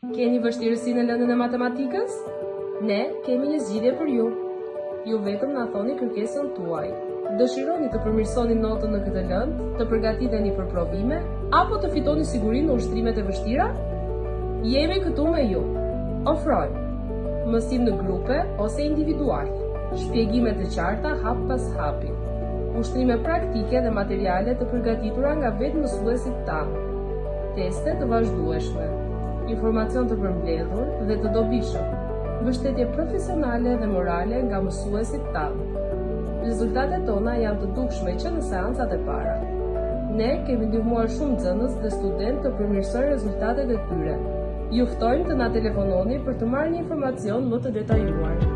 Keni vështirësi në lëndën e matematikës? Ne kemi një zgjidhje për ju. Ju vetëm na thoni kërkesën tuaj. Dëshironi të përmirësoni notën në këtë lëndë, të përgatiteni për provime apo të fitoni siguri në ushtrimet e vështira? Jemi këtu me ju. Ofrojmë mësim në grupe ose individual, shpjegime të qarta hap pas hapi, ushtrime praktike dhe materiale të përgatitura nga vetë mësuesit tanë, teste të vazhdueshme, informacion të përmbledhur dhe të dobishëm, mbështetje profesionale dhe morale nga mësuesit tanë. Rezultatet tona janë të dukshme që në seancat e para. Ne kemi ndihmuar shumë nxënës dhe studentë të përmirësojnë rezultatet e tyre. Ju ftojmë të na telefononi për të marrë një informacion më të detajuar.